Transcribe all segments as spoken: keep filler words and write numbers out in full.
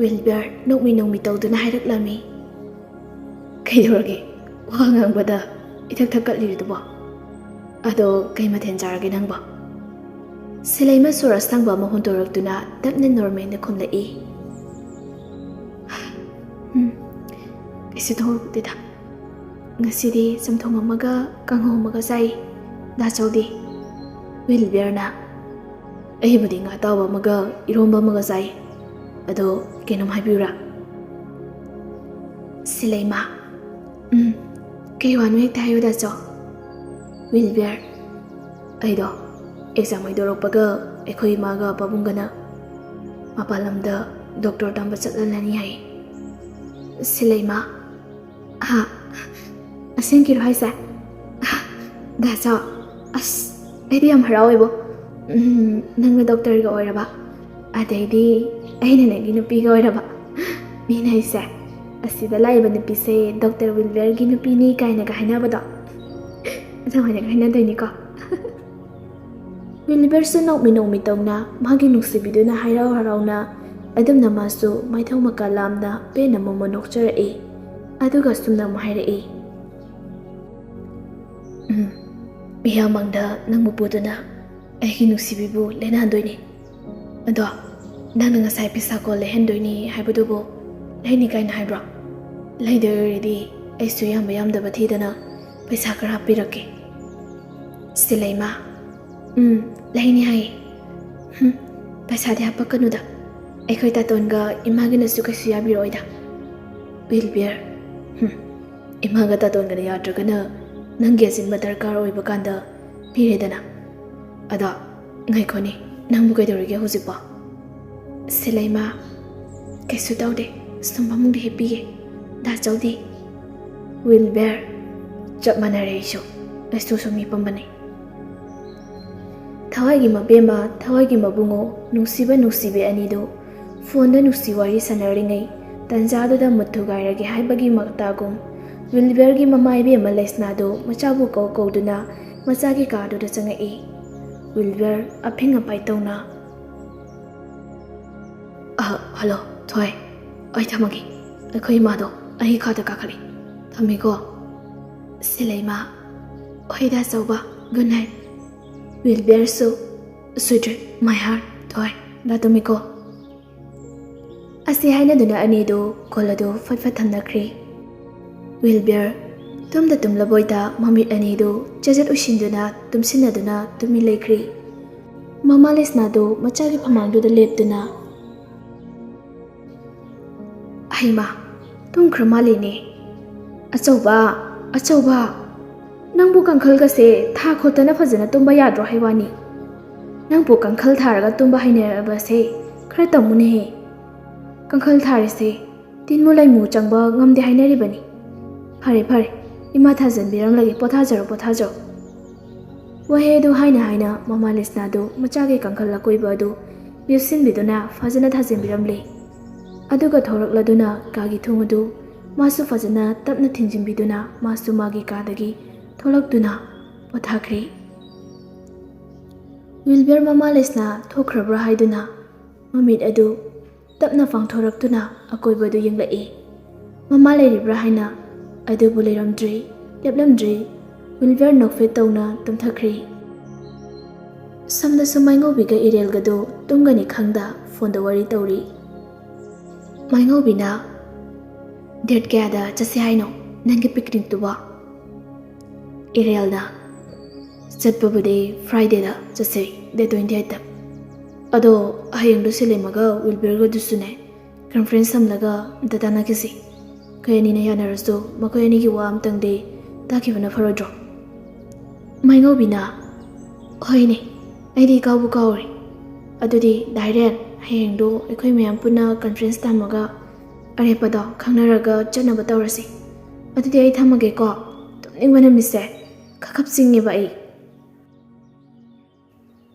ꯋꯤꯜꯕꯔ ꯅꯣꯛꯃꯤ ꯅꯣꯛꯃꯤ ꯇꯧꯗꯨꯅ ꯍꯥꯏꯔꯛꯂꯝꯃꯤ꯫ "ꯀꯩꯗꯧꯔꯒꯦ? ꯋꯥ ꯉꯥꯡꯕꯗ ꯏꯊꯛ ꯊꯛꯀꯠꯂꯤꯔꯤꯗꯨꯕꯣ? ꯑꯗꯣ ꯀꯩ ꯃꯊꯦꯜ ꯆꯥꯔꯒꯦ ꯅꯪꯕꯣ?" ꯁꯤꯂꯩꯃ ꯁꯣꯔ ꯑꯁꯥꯡꯕ ꯑꯃ ꯍꯣꯟꯗꯣꯔꯛꯇꯨꯅ ꯇꯞꯅ ꯅꯣꯔꯃꯦꯜꯅ ꯈꯨꯝꯂꯛꯏ꯫ "ꯎꯝ, ꯀꯩꯁꯨ ꯇꯧꯗꯦꯗ꯫ ꯉꯁꯤꯗꯤ ꯆꯝꯊꯣꯡ ꯑꯃꯒ ꯀꯥꯡꯍꯧ ꯑꯃꯒ ꯆꯥꯏ꯫ ꯗꯥꯆꯧꯗꯤ?" ꯋꯤꯜꯕꯤꯌꯔꯅ, "ꯑꯩꯕꯨꯗꯤ ꯉꯥ ꯑꯇꯥꯎꯕ ꯑꯃꯒ ꯏꯔꯣꯝꯕ ꯑꯃꯒ ꯆꯥꯏ꯫ ꯑꯗꯣ ꯀꯩꯅꯣꯝ ꯍꯥꯏꯕꯤꯌꯨꯔꯥ?" ꯁꯤꯂꯩꯃ, "ꯎꯝ, ꯀꯩ ꯋꯥꯅꯣ ꯍꯦꯛꯇ ꯍꯥꯏꯌꯨ ꯗꯥꯆꯧ꯫" ꯋꯤꯜꯕꯤꯌꯔ, "ꯑꯩꯗꯣ ꯑꯦꯛꯖꯥꯝ ꯍꯥꯏꯗꯣꯔꯛꯄꯒ ꯑꯩꯈꯣꯏ ꯏꯃꯥꯒ ꯄꯥꯕꯨꯡꯒꯅ ꯃꯄꯥꯟ ꯂꯝꯗ ꯗꯣꯛꯇꯔ ꯇꯝꯕ ꯆꯠꯍꯜꯂꯅꯤ ꯍꯥꯏ꯫" ꯁꯤꯂꯩꯃ, "ꯍꯥ? ꯑꯁꯦꯡꯀꯤꯔꯣ ꯍꯥꯏꯁꯦ? ꯗꯥꯆꯧ, ꯑꯁ, ꯑꯩꯗꯤ ꯌꯥꯝ ꯍꯔꯥꯎꯋꯦꯕꯣ꯫ ꯎꯝ, ꯅꯪꯅ ꯗꯣꯛꯇꯔꯒ ꯑꯣꯏꯔꯕ, ꯑꯗꯩꯗꯤ ꯑꯩꯅ ꯅꯪꯒꯤ ꯅꯨꯄꯤꯒ ꯑꯣꯏꯔꯕ꯫ ꯃꯤꯅ ꯑꯩꯁꯦ, ꯑꯁꯤꯗ ꯂꯥꯛꯏꯕ ꯅꯨꯄꯤꯁꯦ ꯗꯣꯛꯇꯔ ꯋꯤꯜꯕꯤꯌꯔꯒꯤ ꯅꯨꯄꯤꯅꯤ ꯀꯥꯏꯅꯒ ꯍꯥꯏꯅꯕꯗꯣ, ꯑꯗꯨꯃꯥꯏꯅꯒ ꯍꯥꯏꯅꯗꯣꯏꯅꯤꯀꯣ꯫" ꯋꯤꯜꯕꯔꯁꯨ ꯅꯣꯛꯃꯤ ꯅꯣꯛꯃꯤ ꯇꯧꯅ ꯃꯥꯒꯤ ꯅꯨꯡꯁꯤꯕꯤꯗꯨꯅ ꯍꯔꯥꯎ ꯍꯔꯥꯎꯅ ꯑꯗꯨꯝꯅ ꯃꯥꯁꯨ ꯃꯥꯏꯊꯣꯡ ꯃꯀꯥ ꯂꯥꯝꯅ ꯄꯦꯟꯅ ꯃꯣꯃꯣ ꯅꯣꯛꯆꯔꯛꯏ꯫ ꯑꯗꯨꯒ ꯁꯨꯝꯅ ꯑꯃꯨꯛ ꯍꯥꯏꯔꯛꯏ, "ꯎꯝ, ꯃꯤꯌꯥꯝ ꯃꯥꯡꯗ ꯅꯪꯕꯨ ꯄꯨꯗꯨꯅ ꯑꯩꯒꯤ ꯅꯨꯡꯁꯤꯕꯤꯕꯨ ꯂꯦꯟꯍꯟꯗꯣꯏꯅꯤ꯫ ꯑꯗꯣ ꯅꯪꯅ ꯉꯁꯥꯏ ꯄꯩꯁꯥ ꯀꯣꯜ ꯂꯩꯍꯟꯗꯣꯏꯅꯤ ꯍꯥꯏꯕꯗꯨꯕꯨ ꯂꯩꯅꯤ ꯀꯥꯏꯅ ꯍꯥꯏꯕ꯭ꯔꯣ? ꯂꯩꯗꯣꯏ ꯑꯣꯏꯔꯗꯤ ꯑꯩꯁꯨ ꯌꯥꯝꯕ ꯌꯥꯝꯗꯕ ꯊꯤꯗꯅ ꯄꯩꯁꯥ ꯈꯔ ꯍꯥꯞꯄꯤꯔꯛꯀꯦ꯫" ꯁꯤꯂꯩꯃ, "ꯎꯝ, ꯂꯩꯅꯤ ꯍꯥꯏꯌꯦ꯫ ꯍꯨꯝ, ꯄꯩꯁꯥꯗꯤ ꯍꯥꯞꯄꯛꯀꯅꯨꯗ꯫ ꯑꯩꯈꯣꯏ ꯇꯥꯇꯣꯟꯒ ꯏꯃꯥꯒꯤꯅꯁꯨ ꯀꯩꯁꯨ ꯌꯥꯕꯤꯔꯛꯑꯣꯏꯗ꯫" ꯋꯤꯜꯕꯤꯌꯔ, "ꯍꯨꯝ, ꯏꯃꯥꯒ ꯇꯥꯇꯣꯟꯒꯅ ꯌꯥꯗ꯭ꯔꯒꯅ ꯅꯪꯒꯤ ꯑꯆꯤꯟꯕ ꯗꯔꯀꯥꯔ ꯑꯣꯏꯕ ꯀꯥꯟꯗ ꯄꯤꯔꯦꯗꯅ꯫ ꯑꯗꯣ ꯉꯥꯏꯈꯣꯅꯦ, ꯅꯪꯕꯨ ꯀꯩꯗꯧꯔꯤꯒꯦ ꯍꯧꯖꯤꯛꯄꯣ?" ꯁꯤꯂꯩꯃ, "ꯀꯩꯁꯨ ꯇꯧꯗꯦ, ꯁꯨꯝ ꯐꯃꯨꯡꯗ ꯍꯤꯞꯄꯤꯌꯦ꯫ ꯗꯥꯆꯧꯗꯤ?" ꯋꯤꯜꯕꯤꯌꯔ, "ꯆꯞ ꯃꯥꯟꯅꯔꯦ ꯑꯩꯁꯨ, ꯑꯩꯁꯨ ꯁꯨꯝ ꯍꯤꯞꯄꯝꯕꯅꯦ꯫" ꯊꯋꯥꯏꯒꯤ ꯃꯕꯦꯝꯃ, ꯊꯋꯥꯏꯒꯤ ꯃꯕꯨꯡꯉꯣ, ꯅꯨꯡꯁꯤꯕ ꯅꯨꯡꯁꯤꯕꯤ ꯑꯅꯤꯗꯨ ꯐꯣꯟꯗ ꯅꯨꯡꯁꯤ ꯋꯥꯔꯤ ꯁꯥꯟꯅꯔꯤꯉꯩ ꯇꯟꯖꯥꯗꯨꯗ ꯃꯨꯠ ꯊꯨꯒꯥꯏꯔꯒꯦ ꯍꯥꯏꯕꯒꯤ ꯃꯛꯇꯥꯒꯨꯝ ꯋꯤꯜꯕꯤꯌꯔꯒꯤ ꯃꯃꯥ ꯏꯕꯦꯝꯃ ꯂꯩꯁꯅꯥꯗꯨ ꯃꯆꯥꯕꯨ ꯀꯧ ꯀꯧꯗꯨꯅ ꯃꯆꯥꯒꯤ ꯀꯥꯗꯨꯗ ꯆꯪꯉꯛꯏ꯫ ꯋꯤꯜꯕꯤꯌꯔ ꯑꯐꯤꯡ ꯑꯄꯥꯏ ꯇꯧꯅ, "ꯑ, ꯍꯜꯂꯣ, ꯊꯣꯏ, ꯑꯩ ꯊꯝꯃꯒꯦ꯫ ꯑꯩꯈꯣꯏ ꯏꯃꯥꯗꯣ ꯑꯩ ꯈꯥꯗ ꯀꯥꯈꯠꯂꯤ꯫ ꯊꯝꯃꯦꯀꯣ꯫ ꯁꯤꯂꯩꯃ, ꯍꯣꯏꯗ ꯑꯆꯧꯕ, good night꯫ ꯋꯤꯜꯕꯤꯌꯔꯁꯨ, sweetheart, my heart, ꯊꯣꯏ, ꯂꯥ ꯇꯨꯝꯃꯤꯀꯣ꯫ ꯑꯁꯤ ꯍꯥꯏꯅꯗꯨꯅ ꯑꯅꯤꯗꯨ ꯀꯣꯜ ꯑꯗꯨ ꯐꯠ ꯐꯠ ꯊꯝꯅꯈ꯭ꯔꯦ꯫ ꯋꯤꯜꯕꯤꯌꯔ ꯇꯨꯝꯗ ꯇꯨꯝꯂꯕꯣꯏꯗ ꯃꯃꯤꯠ ꯑꯅꯤꯗꯨ ꯆꯦꯖꯠ ꯎꯏꯁꯤꯟꯗꯨꯅ ꯇꯨꯝꯁꯤꯟꯅꯗꯨꯅ ꯇꯨꯃꯤꯟ ꯂꯩꯈ꯭ꯔꯦ꯫ ꯃꯃꯥ ꯂꯤꯁꯅꯥꯗꯨ ꯃꯆꯥꯒꯤ ꯐꯃꯥꯡꯗꯨꯗ ꯂꯦꯞꯇꯨꯅ, "ꯍꯩꯃꯥ, ꯇꯨꯝꯈ꯭ꯔ ꯃꯥꯜꯂꯦꯅꯦ꯫ ꯑꯆꯧꯕ, ꯑꯆꯧꯕ, ꯅꯪꯕꯨ ꯀꯥꯡꯈꯜꯒꯁꯦ ꯊꯥ ꯈꯣꯠꯇꯅ ꯐꯖꯅ ꯇꯨꯝꯕ ꯌꯥꯗ꯭ꯔꯣ ꯍꯥꯏꯋꯥꯅꯤ? ꯅꯪꯕꯨ ꯀꯥꯡꯈꯜ ꯊꯥꯔꯒ ꯇꯨꯝꯕ ꯍꯩꯅꯔꯕꯁꯦ ꯈꯔ ꯇꯝꯃꯨꯅꯦꯍꯦ꯫ ꯀꯥꯡꯈꯜ ꯊꯥꯔꯤꯁꯦ ꯇꯤꯟꯃꯨ ꯂꯩꯃꯨ ꯆꯪꯕ ꯉꯝꯗꯦ ꯍꯥꯏꯅꯔꯤꯕꯅꯤ꯫ ꯐꯔꯦ ꯐꯔꯦ, ꯏꯃꯥ ꯊꯥꯖꯟꯕꯤꯔꯝꯂꯒꯦ, ꯄꯣꯊꯥꯖꯔꯣ, ꯄꯣꯊꯥꯖꯔꯣ꯫" ꯋꯥꯍꯩ ꯑꯗꯨ ꯍꯥꯏꯅ ꯍꯥꯏꯅ ꯃꯃꯥ ꯂꯤꯁꯅꯥꯗꯨ ꯃꯆꯥꯒꯤ ꯀꯥꯡꯈꯜ ꯑꯀꯣꯏꯕ ꯑꯗꯨ ꯂꯦꯞꯁꯤꯟꯕꯤꯗꯨꯅ ꯐꯖꯅ ꯊꯥꯖꯤꯟꯕꯤꯔꯝꯂꯦ꯫ ꯑꯗꯨꯒ ꯊꯣꯔꯛꯂꯗꯨꯅ ꯀꯥꯒꯤ ꯊꯣꯡ ꯑꯗꯨ ꯃꯥꯁꯨ ꯐꯖꯅ ꯇꯞꯅ ꯊꯤꯡꯖꯤꯟꯕꯤꯗꯨꯅ ꯃꯥꯁꯨ ꯃꯥꯒꯤ ꯀꯥꯗꯒꯤ ꯊꯣꯛꯂꯛꯇꯨꯅ ꯄꯣꯊꯥꯈ꯭ꯔꯦ꯫ ꯋꯤꯜꯕꯔ ꯃꯃꯥ ꯂꯤꯁꯅꯥ ꯊꯣꯛꯈ꯭ꯔꯕ꯭ꯔꯥ ꯍꯥꯏꯗꯨꯅ ꯃꯃꯤꯠ ꯑꯗꯨ ꯇꯞꯅ ꯄꯥꯡꯊꯣꯔꯛꯇꯨꯅ ꯑꯀꯣꯏꯕꯗꯨ ꯌꯦꯡꯂꯛꯏ꯫ ꯃꯃꯥ ꯂꯩꯔꯤꯕ꯭ꯔꯥ ꯍꯥꯏꯅ, ꯑꯗꯨꯕꯨ ꯂꯩꯔꯝꯗ꯭ꯔꯦ, ꯂꯦꯞꯂꯝꯗ꯭ꯔꯦ꯫ ꯋꯤꯜꯕꯔ ꯅꯣꯛꯐꯦꯠ ꯇꯧꯅ ꯇꯨꯝꯊꯈ꯭ꯔꯦ꯫ ꯁꯣꯝꯗꯁꯨ ꯃꯥꯏꯉꯧꯕꯤꯒ ꯏꯔꯦꯜꯒꯗꯨ ꯇꯨꯝꯒꯅꯤ ꯈꯪꯗ ꯐꯣꯟꯗ ꯋꯥꯔꯤ ꯇꯧꯔꯤ꯫ ꯃꯥꯏꯉꯧꯕꯤꯅ, "Date ꯀꯌꯥꯗ ꯆꯠꯁꯦ ꯍꯥꯏꯅꯣ ꯅꯪꯒꯤ picnicꯇꯨꯕꯣ?" ꯏꯔꯦꯜꯅ, "ꯆꯠꯄꯕꯨꯗꯤ Fridayꯗ ꯆꯠꯁꯦ, date twenty eightꯇ꯫ ꯑꯗꯣ ꯍꯌꯦꯡꯗꯣ ꯁꯤꯂꯦꯝꯃꯒ ꯋꯤꯜꯕꯔꯒꯗꯨꯁꯨꯅꯦ, conference ꯊꯝꯂꯒ ꯑꯝꯇ ꯇꯥꯟꯅꯈꯤꯁꯤ꯫ ꯑꯩꯈꯣꯏ ꯑꯅꯤꯅ ꯌꯥꯅꯔꯁꯨ ꯃꯈꯣꯏ ꯑꯅꯤꯒꯤ ꯋꯥ ꯑꯝꯇꯪꯗꯤ ꯇꯥꯈꯤꯕꯅ ꯐꯔꯣꯏꯗ꯭ꯔꯣ?" ꯃꯥꯏꯉꯧꯕꯤꯅ, "ꯍꯣꯏꯅꯦ, ꯑꯩꯗꯤ ꯀꯥꯎꯕꯨ ꯀꯥꯎꯔꯦ꯫ ꯑꯗꯨꯗꯤ ꯗꯥꯏꯔꯦꯟ, ꯍꯌꯦꯡꯗꯣ ꯑꯩꯈꯣꯏ ꯃꯌꯥꯝ ꯄꯨꯟꯅ conference ꯊꯝꯃꯒ ꯑꯔꯦꯞꯄꯗꯣ ꯈꯪꯅꯔꯒ ꯆꯠꯅꯕ ꯇꯧꯔꯁꯤ꯫ ꯑꯗꯨꯗꯤ ꯑꯩ ꯊꯝꯃꯒꯦꯀꯣ꯫ ꯇꯨꯝꯅꯤꯡꯕꯅ ꯃꯤꯠꯁꯦ ꯈꯞ ꯈꯞ ꯆꯤꯡꯉꯦꯕ ꯑꯩ꯫"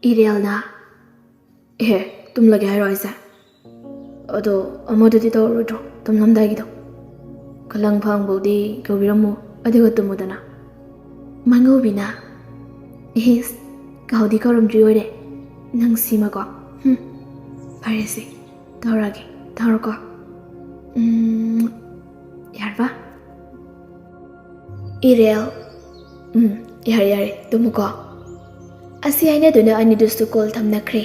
ꯏꯔꯦꯜꯅ, "ꯑꯦꯍꯦ, ꯇꯨꯝꯂꯒꯦ ꯍꯥꯏꯔꯣ ꯍꯥꯏꯁꯦ? ꯑꯗꯣ ꯑꯃꯗꯨꯗꯤ ꯇꯧꯔꯔꯣꯏꯗ꯭ꯔꯣ, ꯇꯨꯝꯂꯝꯗꯥꯏꯒꯤꯗꯣ? ꯈꯨꯂꯪ ꯐꯪꯐꯧꯗꯤ ꯀꯧꯕꯤꯔꯝꯃꯣ, ꯑꯗꯨꯒ ꯇꯨꯝꯃꯨꯗꯅ꯫" ꯃꯥꯏꯉꯧꯕꯤꯅ, "ꯏꯁ, ꯀꯥꯎꯗꯤ ꯀꯥꯎꯔꯝꯗ꯭ꯔꯤ ꯑꯣꯏꯔꯦ ꯅꯪ ꯁꯤꯃꯀꯣ꯫ ꯍꯨꯝ, ꯐꯔꯦꯁꯦ, ꯇꯧꯔꯒꯦ, ꯉꯥꯏꯈꯣꯀꯣ꯫ ꯎꯝ, ꯌꯥꯔꯕ? ꯏꯔꯦꯜ, ꯎꯝ, ꯌꯥꯔꯦ, ꯌꯥꯔꯦ, ꯇꯨꯝꯃꯨꯀꯣ꯫ ꯑꯁꯤ ꯍꯥꯏꯅꯗꯨꯅ ꯑꯅꯤꯗꯨꯁꯨ ꯀꯣꯜ ꯊꯝꯅꯈ꯭ꯔꯦ꯫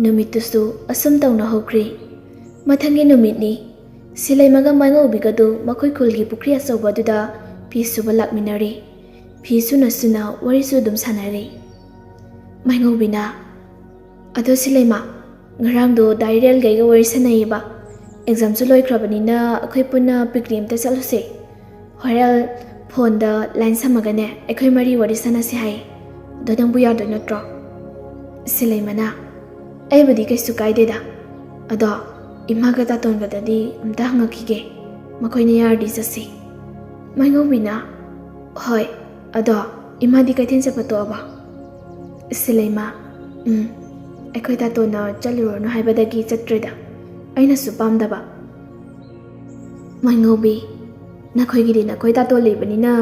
ꯅꯨꯃꯤꯠꯇꯨꯁꯨ ꯑꯁꯨꯝ ꯇꯧꯅ ꯍꯧꯈ꯭ꯔꯦ꯫ ꯃꯊꯪꯒꯤ ꯅꯨꯃꯤꯠꯅꯤ꯫ ꯁꯤꯂꯩꯃꯒ ꯃꯥꯏꯉꯧꯕꯤꯒꯗꯨ ꯃꯈꯣꯏ ꯈꯨꯜꯒꯤ ꯄꯨꯈ꯭ꯔꯤ ꯑꯆꯧꯕ ꯑꯗꯨꯗ ꯐꯤ ꯁꯨꯕ ꯂꯥꯛꯃꯤꯟꯅꯔꯦ꯫ ꯐꯤ ꯁꯨꯅ ꯁꯨꯅ ꯋꯥꯔꯤꯁꯨ ꯑꯗꯨꯝ ꯁꯥꯟꯅꯔꯦ꯫ ꯃꯥꯏꯉꯧꯕꯤꯅ, "ꯑꯗꯣ ꯁꯤꯂꯩꯃ, ꯉꯔꯥꯡꯗꯣ ꯗꯥ ꯏꯔꯦꯜꯒ ꯑꯩꯒ ꯋꯥꯔꯤ ꯁꯥꯟꯅꯩꯌꯦꯕ꯫ ꯑꯦꯛꯖꯥꯝꯁꯨ ꯂꯣꯏꯈ꯭ꯔꯕꯅꯤꯅ ꯑꯩꯈꯣꯏ ꯄꯨꯟꯅ ꯄꯤꯛꯅꯤꯛ ꯑꯝꯇ ꯆꯠꯂꯨꯁꯦ꯫ ꯍꯣꯔꯦꯟ ꯐꯣꯟꯗ ꯂꯥꯏꯟ ꯁꯝꯃꯒꯅꯦ ꯑꯩꯈꯣꯏ ꯃꯔꯤ ꯋꯥꯔꯤ ꯁꯥꯟꯅꯁꯦ ꯍꯥꯏꯌꯦ꯫ ꯑꯗꯣ ꯅꯪꯕꯨ ꯌꯥꯗꯣꯏ ꯅꯠꯇ꯭ꯔꯣ?" ꯁꯤꯂꯩꯃꯅ, "ꯑꯩꯕꯨꯗꯤ ꯀꯩꯁꯨ ꯀꯥꯏꯗꯦꯗ꯫ ꯑꯗꯣ ꯏꯃꯥꯒ ꯇꯥꯇꯣꯟꯒꯗꯗꯤ ꯑꯝꯇ ꯍꯪꯉꯛꯈꯤꯒꯦ꯫ ꯃꯈꯣꯏꯅ ꯌꯥꯔꯗꯤ ꯆꯠꯁꯤ꯫" ꯃꯥꯏꯉꯧꯕꯤꯅ, "ꯍꯣꯏ, ꯑꯗꯣ ꯏꯃꯥꯗꯤ ꯀꯩꯊꯦꯜ ꯆꯠꯄ ꯇꯣꯛꯑꯕ?" ꯁꯤꯂꯩꯃ, "ꯎꯝ, ꯑꯩꯈꯣꯏ ꯇꯥꯇꯣꯟꯅ ꯆꯠꯂꯨꯔꯅꯨ ꯍꯥꯏꯕꯗꯒꯤ ꯆꯠꯇ꯭ꯔꯦꯗ꯫ ꯑꯩꯅꯁꯨ ꯄꯥꯝꯗꯕ꯫" ꯃꯥꯏꯉꯧꯕꯤ, "ꯅꯈꯣꯏꯒꯤꯗꯤ ꯅꯈꯣꯏ ꯇꯥꯇꯣꯟ ꯂꯩꯕꯅꯤꯅ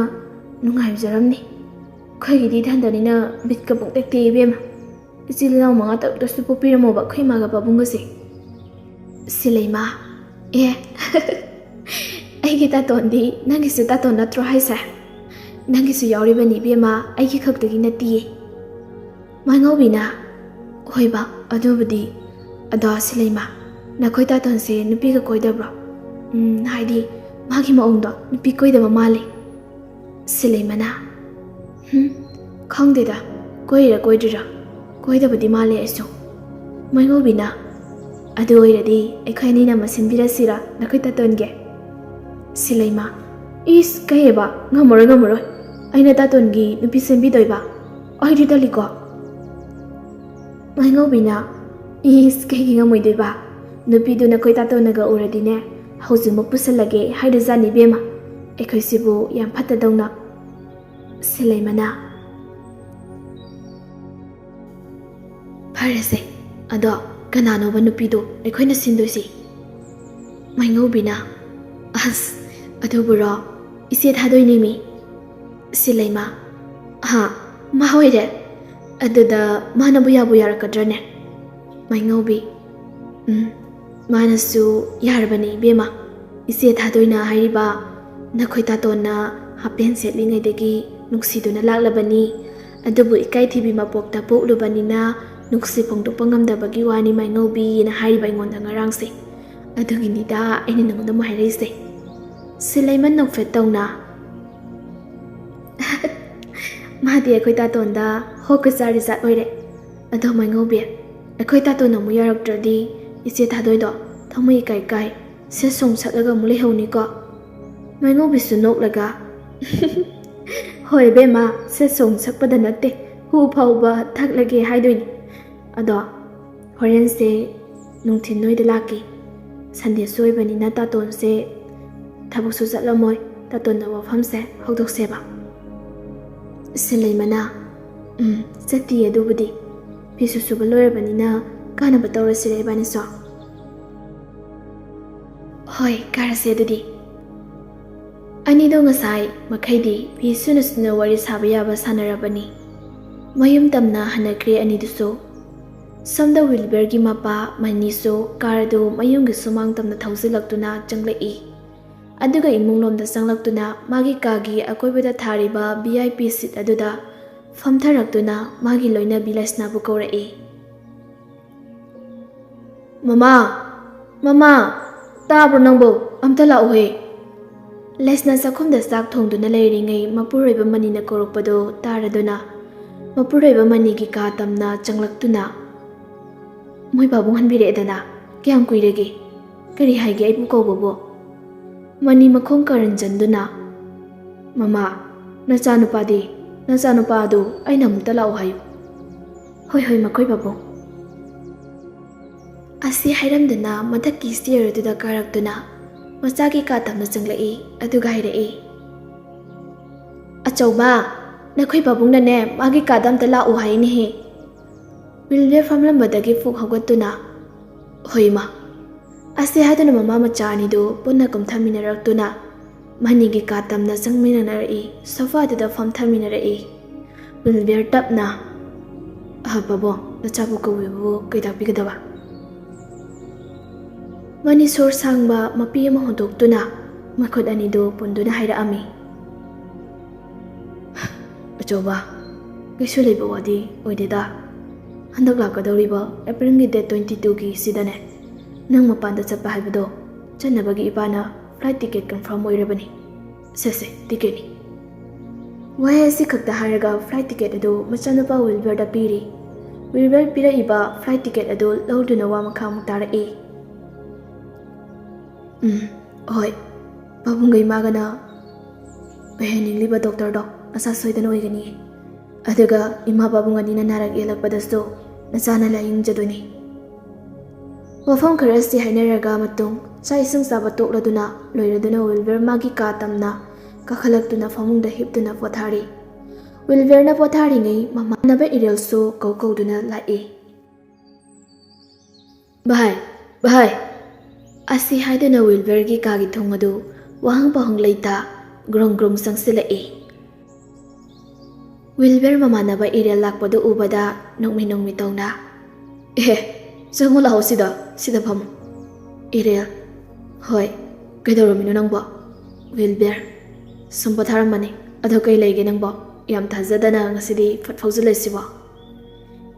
ꯅꯨꯡꯉꯥꯏꯖꯔꯝꯅꯤ꯫ ꯑꯩꯈꯣꯏꯒꯤꯗꯤ ꯏꯊꯟꯗꯅꯤꯅ ꯕꯤꯠꯀ ꯄꯨꯡꯇꯦꯛ ꯇꯦꯛꯏ ꯏꯕꯦꯝꯃ꯫ ꯏꯆꯤꯜ ꯏꯅꯥꯎ ꯃꯉꯥ ꯇꯔꯨꯛꯇꯁꯨ ꯄꯣꯛꯄꯤꯔꯝꯃꯣꯕ ꯑꯩꯈꯣꯏ ꯏꯃꯥꯒ ꯄꯥꯕꯨꯡꯒꯁꯦ꯫" ꯁꯤꯂꯩꯃ, "ꯑꯦ, ꯑꯩꯒꯤ ꯇꯥꯇꯣꯟꯗꯤ ꯅꯪꯒꯤꯁꯨ ꯇꯥꯇꯣꯟ ꯅꯠꯇ꯭ꯔꯣ ꯍꯥꯏꯁꯦ? ꯅꯪꯒꯤꯁꯨ ꯌꯥꯎꯔꯤꯕꯅꯤ ꯏꯕꯦꯝꯃ, ꯑꯩꯒꯤ ꯈꯛꯇꯒꯤ ꯅꯠꯇꯤꯌꯦ꯫" ꯃꯥꯏꯉꯧꯕꯤꯅ, "ꯍꯣꯏꯕ, ꯑꯗꯨꯕꯨꯗꯤ꯫ ꯑꯗꯣ ꯁꯤꯂꯩꯃ, ꯅꯈꯣꯏ ꯇꯥꯇꯣꯟꯁꯦ ꯅꯨꯄꯤꯒ ꯀꯣꯏꯗꯕ꯭ꯔꯣ? ꯎꯝ, ꯍꯥꯏꯗꯤ ꯃꯥꯒꯤ ꯃꯑꯣꯡꯗꯣ ꯅꯨꯄꯤ ꯀꯣꯏꯗꯕ ꯃꯥꯜꯂꯦ꯫" ꯁꯤꯂꯩꯃꯅ, "ꯍꯨꯝ, ꯈꯪꯗꯦꯗ, ꯀꯣꯏꯔꯤꯔꯥ ꯀꯣꯏꯗ꯭ꯔꯤꯔꯥ? ꯀꯣꯏꯗꯕꯗꯤ ꯃꯥꯜꯂꯦ ꯑꯩꯁꯨ꯫" ꯃꯥꯏꯉꯧꯕꯤꯅ, "ꯑꯗꯨ ꯑꯣꯏꯔꯗꯤ ꯑꯩꯈꯣꯏ ꯑꯅꯤꯅ ꯑꯃ ꯁꯤꯟꯕꯤꯔꯁꯤꯔꯥ ꯅꯈꯣꯏ ꯇꯥꯇꯣꯟꯒꯤ?" ꯁꯤꯂꯩꯃ, "ꯏꯁ, ꯀꯩꯑꯕ? ꯉꯝꯃꯔꯣꯏ, ꯉꯝꯃꯔꯣꯏ꯫ ꯑꯩꯅ ꯇꯥꯇꯣꯟꯒꯤ ꯅꯨꯄꯤ ꯁꯦꯝꯕꯤꯗꯣꯏꯕ? ꯑꯩꯗꯤ ꯇꯜꯂꯤꯀꯣ꯫" ꯃꯥꯏꯉꯧꯕꯤꯅ, "ꯏꯁ, ꯀꯩꯒꯤ ꯉꯝꯃꯣꯏꯗꯣꯏꯕ? ꯅꯨꯄꯤꯗꯨ ꯅꯈꯣꯏ ꯇꯥꯇꯣꯟꯅꯒ ꯎꯔꯗꯤꯅꯦ, ꯍꯧꯖꯤꯛꯃꯛ ꯄꯨꯁꯜꯂꯒꯦ ꯍꯥꯏꯔꯖꯥꯠꯅꯤ ꯏꯕꯦꯝꯃ꯫ ꯑꯩꯈꯣꯏꯁꯤꯕꯨ ꯌꯥꯝ ꯐꯠꯇꯗꯧꯅ꯫" ꯁꯤꯂꯩꯃꯅ, "ꯐꯔꯦꯁꯦ, ꯑꯗꯣ ꯀꯅꯥꯅꯣꯕ ꯅꯨꯄꯤꯗꯣ ꯑꯩꯈꯣꯏꯅ ꯁꯤꯟꯗꯣꯏꯁꯤ?" ꯃꯥꯏꯉꯧꯕꯤꯅ, "ꯑꯁ, ꯑꯗꯨꯕꯨꯔꯣ, ꯏꯆꯦ ꯊꯥꯗꯣꯏꯅꯦꯃꯤ꯫" ꯁꯤꯂꯩꯃ, "ꯍꯥ, ꯃꯥ ꯑꯣꯏꯔꯦ? ꯑꯗꯨꯗ ꯃꯥꯅꯕꯨ ꯌꯥꯕꯨ ꯌꯥꯔꯛꯀꯗ꯭ꯔꯅꯦ?" ꯃꯥꯏꯉꯧꯕꯤ, "ꯎꯝ, ꯃꯥꯅꯁꯨ, "ꯌꯥꯔꯕꯅꯤ ꯏꯕꯦꯝꯃ, ꯏꯆꯦ ꯊꯥꯗꯣꯏꯅ ꯍꯥꯏꯔꯤꯕ ꯅꯈꯣꯏ ꯇꯥꯇꯣꯟꯅ ꯍꯥꯞꯄꯦꯟ ꯁꯦꯠꯂꯤꯉꯩꯗꯒꯤ ꯅꯨꯡꯁꯤꯗꯨꯅ ꯂꯥꯛꯂꯕꯅꯤ, ꯑꯗꯨꯕꯨ ꯏꯀꯥꯏꯊꯤꯕꯤ ꯃꯄꯣꯛꯇ ꯄꯣꯛꯂꯨꯕꯅꯤꯅ ꯅꯨꯡꯁꯤ ꯐꯣꯡꯗꯣꯛꯄ ꯉꯝꯗꯕꯒꯤ ꯋꯥꯅꯤ ꯃꯥꯏꯉꯧꯕꯤꯅ ꯍꯥꯏꯔꯤꯕ ꯑꯩꯉꯣꯟꯗ ꯉꯔꯥꯡꯁꯦ꯫ ꯑꯗꯨꯒꯤꯅꯤꯗ ꯑꯩꯅ ꯅꯉꯣꯟꯗ ꯑꯃꯨꯛ ꯍꯥꯏꯔꯛꯏꯁꯦ꯫" ꯁꯤꯂꯩꯃꯟ ꯅꯣꯛꯐꯦꯠ ꯇꯧꯅ, "ꯃꯥꯗꯤ ꯑꯩꯈꯣꯏ ꯇꯥꯇꯣꯟꯗ ꯍꯣꯛꯀ ꯆꯥꯔꯤ ꯖꯥꯠ ꯑꯣꯏꯔꯦ꯫ ꯑꯗꯣ ꯃꯥꯏꯉꯧꯕꯤ, ꯑꯩꯈꯣꯏ ꯇꯥꯇꯣꯟ ꯑꯃꯨꯛ ꯌꯥꯔꯛꯇ꯭ꯔꯗꯤ ꯏꯆꯦ ꯊꯥꯗꯣꯏꯗꯣ ꯊꯃꯣꯏ ꯏꯀꯥꯏ ꯀꯥꯏ ꯁꯦꯠ ꯁꯣꯡ ꯁꯛꯂꯒ ꯑꯃꯨꯛ ꯂꯩꯍꯧꯅꯤꯀꯣ?" ꯃꯥꯏꯉꯧꯕꯤꯁꯨ ꯅꯣꯛꯂꯒ, "ꯍꯣꯏ ꯏꯕꯦꯝꯃ, ꯁꯦꯠ ꯁꯣꯡ ꯁꯛꯄꯗ ꯅꯠꯇꯦ, ꯍꯨ ꯐꯥꯎꯕ ꯊꯛꯂꯒꯦ ꯍꯥꯏꯗꯣꯏꯅꯤ꯫ ꯑꯗꯣ ꯍꯣꯔꯦꯟꯁꯦ ꯅꯨꯡꯊꯤꯟ ꯅꯣꯏꯗ ꯂꯥꯛꯀꯦ꯫ ꯁꯟꯗꯦꯁꯨ ꯑꯣꯏꯕꯅꯤꯅ ꯇꯥꯇꯣꯟꯁꯦ ꯊꯕꯛꯁꯨ ꯆꯠꯂꯝꯃꯣꯏ, ꯇꯥꯇꯣꯟꯅ ꯋꯥꯐꯝꯁꯦ ꯍꯧꯗꯣꯛꯁꯦꯕ꯫" ꯁꯤꯂꯩꯃꯅ, "ꯎꯝ, ꯆꯠꯇꯤꯌꯦ ꯑꯗꯨꯕꯨꯗꯤ꯫ ꯐꯤꯁꯨ ꯁꯨꯕ ꯂꯣꯏꯔꯕꯅꯤꯅ ꯀꯥꯅꯕ ꯇꯧꯔꯁꯤꯔ ꯏꯕꯥꯅꯤꯁꯨ?" "ꯍꯣꯏ, ꯀꯥꯔꯁꯦ ꯑꯗꯨꯗꯤ꯫" ꯑꯅꯤꯗꯣ ꯉꯁꯥꯏ ꯃꯈꯩꯗꯤ ꯐꯤ ꯁꯨꯅ ꯁꯨꯅ ꯋꯥꯔꯤ ꯁꯥꯕ ꯌꯥꯕ ꯁꯥꯟꯅꯔꯕꯅꯤ꯫ ꯃꯌꯨꯝ ꯇꯝꯅ ꯍꯟꯅꯈ꯭ꯔꯦ ꯑꯅꯤꯗꯨꯁꯨ꯫ ꯁꯣꯝꯗ ꯋꯤꯜꯕꯔꯒꯤ ꯃꯄꯥ ꯃꯅꯤꯁꯨ ꯀꯥꯔ ꯑꯗꯨ ꯃꯌꯨꯝꯒꯤ ꯁꯨꯃꯥꯡ ꯇꯝꯅ ꯊꯧꯖꯤꯜꯂꯛꯇꯨꯅ ꯆꯪꯂꯛꯏ꯫ ꯑꯗꯨꯒ ꯏꯃꯨꯡꯂꯣꯝꯗ ꯆꯪꯂꯛꯇꯨꯅ ꯃꯥꯒꯤ ꯀꯥꯒꯤ ꯑꯀꯣꯏꯕꯗ ꯊꯥꯔꯤꯕ ꯚꯤ ꯑꯥꯏ ꯄꯤ ꯁꯤꯠ ꯑꯗꯨꯗ ꯐꯝꯊꯔꯛꯇꯨꯅ ꯃꯥꯒꯤ ꯂꯣꯏꯅꯕꯤ ꯂꯩꯁꯅꯥꯕꯨ ꯀꯧꯔꯛꯏ꯫ "ꯃꯃꯥ! ꯃꯃꯥ! ꯇꯥꯕ꯭ꯔꯣ ꯅꯪꯕꯣ? ꯑꯝꯇ ꯂꯥꯛꯎꯍꯦ!" ꯂꯩꯁꯅꯥ ꯆꯥꯛꯈꯨꯝꯗ ꯆꯥꯛ ꯊꯣꯡꯗꯨꯅ ꯂꯩꯔꯤꯉꯩ ꯃꯄꯨꯔꯣꯏꯕ ꯃꯅꯤꯅ ꯀꯧꯔꯛꯄꯗꯨ ꯇꯥꯔꯗꯨꯅ ꯃꯄꯨꯔꯣꯏꯕ ꯃꯅꯤꯒꯤ ꯀꯥ ꯇꯝꯅ ꯆꯪꯂꯛꯇꯨꯅ, "ꯃꯣꯏ ꯄꯥꯕꯨꯡ ꯍꯟꯕꯤꯔꯛꯑꯦꯗꯅ꯫ ꯀꯌꯥꯝ ꯀꯨꯏꯔꯒꯦ? ꯀꯔꯤ ꯍꯥꯏꯒꯦ ꯑꯩꯕꯨ ꯀꯧꯕꯕꯨ?" ꯃꯅꯤ ꯃꯈꯣꯡ ꯀꯥꯔꯟꯖꯟꯗꯨꯅ, "ꯃꯃꯥ, ꯅꯆꯥꯅꯨꯄꯥꯗꯤ, ꯅꯆꯥꯅꯨꯄꯥ ꯑꯗꯨ ꯑꯩꯅ ꯑꯃꯨꯛꯇ ꯂꯥꯛꯎ ꯍꯥꯏꯌꯨ꯫" "ꯍꯣꯏ, ꯍꯣꯏ, ꯃꯈꯣꯏ ꯄꯥꯕꯨꯡ꯫" ꯑꯁꯤ ꯍꯥꯏꯔꯝꯗꯅ ꯃꯊꯛꯀꯤ ꯁ꯭ꯇꯦꯌꯔ ꯑꯗꯨꯗ ꯀꯥꯔꯛꯇꯨꯅ ꯃꯆꯥꯒꯤ ꯀꯥ ꯇꯝꯅ ꯆꯪꯂꯛꯏ, ꯑꯗꯨꯒ ꯍꯥꯏꯔꯛꯏ, "ꯑꯆꯧꯕ, ꯅꯈꯣꯏ ꯄꯥꯕꯨꯡꯅꯅꯦ ꯃꯥꯒꯤ ꯀꯥꯗ ꯑꯝꯇ ꯂꯥꯛꯎ ꯍꯥꯏꯅꯦꯍꯦ꯫" ꯋꯤꯜꯕꯔ ꯐꯝꯂꯝꯕꯗꯒꯤ ꯐꯨꯛ ꯍꯧꯒꯠꯇꯨꯅ, "ꯍꯣꯏ ꯏꯃꯥ꯫" ꯑꯁꯤ ꯍꯥꯏꯗꯨꯅ ꯃꯃꯥ ꯃꯆꯥ ꯑꯅꯤꯗꯨ ꯄꯨꯟꯅ ꯀꯨꯝꯊꯃꯤꯟꯅꯔꯛꯇꯨꯅ ꯃꯅꯤꯒꯤ ꯀꯥ ꯇꯝꯅ ꯆꯪꯃꯤꯟꯅꯔꯛꯏ, ꯁꯣꯐꯥꯗꯨꯗ ꯐꯝꯊꯃꯤꯟꯅꯔꯛꯏ꯫ ꯋꯤꯜꯕꯔ ꯇꯞꯅ, "ꯑꯍ, ꯄꯥꯕꯨꯡ, ꯅꯆꯥꯕꯨ ꯀꯧꯕꯤꯕꯕꯨ ꯀꯩ ꯇꯥꯛꯄꯤꯒꯗꯕ?" ꯃꯅꯤꯁꯣꯔ ꯁꯥꯡꯕ ꯃꯄꯤ ꯑꯃ ꯍꯣꯟꯗꯣꯛꯇꯨꯅ ꯃꯈꯨꯠ ꯑꯅꯤꯗꯨ ꯄꯨꯟꯗꯨꯅ ꯍꯥꯏꯔꯛꯑꯝꯃꯤ꯫ "ꯑꯆꯧꯕ, ꯀꯩꯁꯨ ꯂꯩꯕ ꯋꯥꯗꯤ ꯑꯣꯏꯗꯦꯗ꯫ ꯍꯟꯗꯛ ꯂꯥꯛꯀꯗꯧꯔꯤꯕ ꯑꯦꯄ꯭ꯔꯤꯜꯒꯤ date twenty twoꯒꯤ ꯁꯤꯗꯅꯦ, ꯅꯪ ꯃꯄꯥꯟꯗ ꯆꯠꯄ ꯍꯥꯏꯕꯗꯣ ꯆꯠꯅꯕꯒꯤ ꯏꯄꯥꯅ flight ticket confirm ꯑꯣꯏꯔꯕꯅꯤ꯫ ꯁꯦ ꯁꯦ, ticketꯅꯤ꯫" ꯋꯥꯍꯩ ꯑꯁꯤ ꯈꯛꯇ ꯍꯥꯏꯔꯒ flight ticket ꯑꯗꯨ ꯃꯆꯥꯅꯨꯄꯥ ꯋꯤꯜꯕꯔꯗ ꯄꯤꯔꯤ꯫ ꯋꯤꯜꯕꯔ ꯄꯤꯔꯛꯏꯕ flight ticket ꯑꯗꯨ ꯂꯧꯗꯨꯅ ꯋꯥ ꯃꯈꯥ ꯑꯃꯨꯛ ꯇꯥꯔꯛꯏ꯫ "ꯎꯝ, ꯍꯣꯏ, ꯄꯥꯕꯨꯡꯒ ꯏꯃꯥꯒꯅ ꯑꯣꯏꯍꯟꯅꯤꯡꯂꯤꯕ doctorꯗꯣ ꯑꯁꯥ ꯁꯣꯏꯗꯅ ꯑꯣꯏꯒꯅꯤꯌꯦ꯫ ꯑꯗꯨꯒ ꯏꯃꯥ ꯄꯥꯕꯨꯡ ꯑꯅꯤꯅ ꯅꯥꯔꯛ ꯌꯦꯛꯂꯛꯄꯗꯁꯨ ꯅꯆꯥꯅ ꯂꯥꯌꯦꯡꯖꯗꯣꯏꯅꯤ꯫" ꯋꯥꯐꯝ ꯈꯔꯁꯤ ꯍꯥꯏꯅꯔꯒ ꯃꯇꯨꯡ ꯆꯥꯛ ꯏꯁꯤꯡ ꯆꯥꯕ ꯇꯣꯛꯂꯗꯨꯅ ꯂꯣꯏꯔꯗꯨꯅ ꯋꯤꯜꯕꯔ ꯃꯥꯒꯤ ꯀꯥ ꯇꯝꯅ ꯀꯥꯈꯠꯂꯛꯇꯨꯅ ꯐꯃꯨꯡꯗ ꯍꯤꯞꯇꯨꯅ ꯄꯣꯊꯥꯔꯤ꯫ ꯋꯤꯜꯕꯔꯅ ꯄꯣꯊꯥꯔꯤꯉꯩ ꯃꯃꯥꯟꯅꯕ ꯏꯔꯦꯜꯁꯨ ꯀꯧ ꯀꯧꯗꯨꯅ ꯂꯥꯛꯏ꯫ "ꯚꯥꯏ, ꯚꯥꯏ!" ꯑꯁꯤ ꯍꯥꯏꯗꯨꯅ ꯋꯤꯜꯕꯔꯒꯤ ꯀꯥꯒꯤ ꯊꯣꯡ ꯑꯗꯨ ꯋꯥꯍꯪ ꯄꯥꯎꯍꯪ ꯂꯩꯇ ꯒ꯭ꯔꯣꯡ ꯒ꯭ꯔꯣꯡ ꯆꯪꯁꯤꯜꯂꯛꯏ꯫ ꯋꯤꯜꯕꯔ ꯃꯃꯥꯟꯅꯕ ꯏꯔꯦꯜ ꯂꯥꯛꯄꯗꯨ ꯎꯕꯗ ꯅꯣꯛꯃꯤ ꯅꯣꯛꯃꯤ ꯇꯧꯅ, "ꯑꯦ, ꯆꯪꯉꯨ ꯂꯥꯛꯑꯣ ꯁꯤꯗ, ꯁꯤꯗ ꯐꯝꯃꯨ꯫" ꯏꯔꯦꯜ, "ꯍꯣꯏ, ꯀꯩꯗꯧꯔꯝꯃꯤꯅꯣ ꯅꯪꯕꯣ?" ꯋꯤꯜꯕꯔ, "ꯁꯨꯝ ꯄꯣꯊꯥꯔꯝꯕꯅꯤ꯫ ꯑꯗꯣ ꯀꯩ ꯂꯩꯒꯦ ꯅꯪꯕꯣ? ꯌꯥꯝ ꯊꯥꯖꯗꯅ ꯉꯁꯤꯗꯤ ꯐꯠ ꯐꯥꯎꯖꯤꯜꯂꯛꯏꯁꯤꯕꯣ?"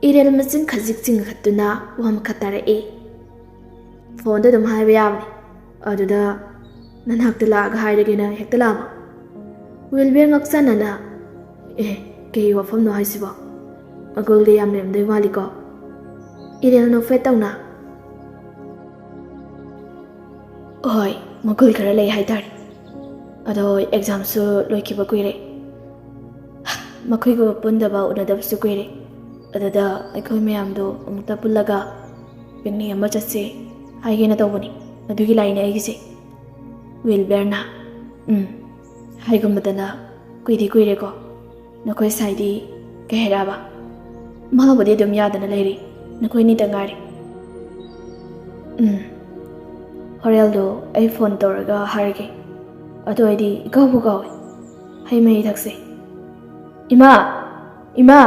ꯏꯔꯦꯜ ꯃꯆꯤꯟ ꯈꯖꯤꯛ ꯆꯤꯡꯈꯠꯇꯨꯅ ꯋꯥ ꯃꯈꯥ ꯇꯥꯔꯛꯏ꯫ "ꯐꯣꯟꯗ ꯑꯗꯨꯝ ꯍꯥꯏꯕ ꯌꯥꯕꯅꯤ꯫ ꯑꯗꯨꯗ ꯅꯅꯥꯛꯇ ꯂꯥꯛꯑꯒ ꯍꯥꯏꯔꯒꯦꯅ ꯍꯦꯛꯇ ꯂꯥꯛꯑꯕ?" ꯋꯤꯜꯕꯔ ꯉꯛꯆꯅꯅ, "ꯑꯦ, ꯀꯩ ꯋꯥꯐꯝꯅꯣ ꯍꯥꯏꯁꯤꯕꯣ? ꯃꯒꯨꯜꯗꯤ ꯌꯥꯝ ꯂꯩꯔꯝꯗꯣꯏ ꯃꯥꯜꯂꯤꯀꯣ?" ꯏꯔꯦꯜ ꯅꯣꯛꯐꯦꯠ ꯇꯧꯅ, "ꯍꯣꯏ, ꯃꯒꯨꯜ ꯈꯔ ꯂꯩ ꯍꯥꯏꯇꯥꯔꯦ꯫ ꯑꯗꯣ examꯁꯨ ꯂꯣꯏꯈꯤꯕ ꯀꯨꯏꯔꯦ꯫ ꯃꯈꯣꯏꯒ ꯄꯨꯟꯗꯕ, ꯎꯅꯗꯕꯁꯨ ꯀꯨꯏꯔꯦ꯫ ꯑꯗꯨꯗ ꯑꯩꯈꯣꯏ ꯃꯌꯥꯝꯗꯣ ꯑꯃꯨꯛꯇ ꯄꯨꯜꯂꯒ picnic ꯑꯃ ꯆꯠꯁꯦ ꯍꯥꯏꯒꯦꯅ ꯇꯧꯕꯅꯤ꯫ ꯑꯗꯨꯒꯤ ꯂꯥꯏꯅꯦ ꯑꯩꯒꯤꯁꯦ꯫" ꯋꯤꯜꯕꯔꯅ, "ꯎꯝ, ꯍꯥꯏꯒꯨꯝꯕꯗꯅ ꯀꯨꯏꯗꯤ ꯀꯨꯏꯔꯦꯀꯣ꯫ ꯅꯈꯣꯏ ꯁꯥꯏꯗꯤ ꯀꯩ ꯍꯥꯏꯔꯛꯑꯕ?" "ꯃꯥꯕꯨꯗꯤ ꯑꯗꯨꯝ ꯌꯥꯗꯅ ꯂꯩꯔꯤ꯫ ꯅꯈꯣꯏꯅꯤꯗ ꯉꯥꯏꯔꯦ꯫" "ꯎꯝ, ꯍꯣꯔꯦꯜꯗꯣ ꯑꯩ ꯐꯣꯟ ꯇꯧꯔꯒ ꯍꯥꯏꯔꯒꯦ꯫ ꯑꯗꯣ ꯑꯩꯗꯤ ꯏꯀꯥꯎꯕꯨ ꯀꯥꯎꯋꯦ꯫ ꯍꯩ ꯃꯍꯤ ꯊꯛꯁꯦ꯫" "ꯏꯃꯥ! ꯏꯃꯥ!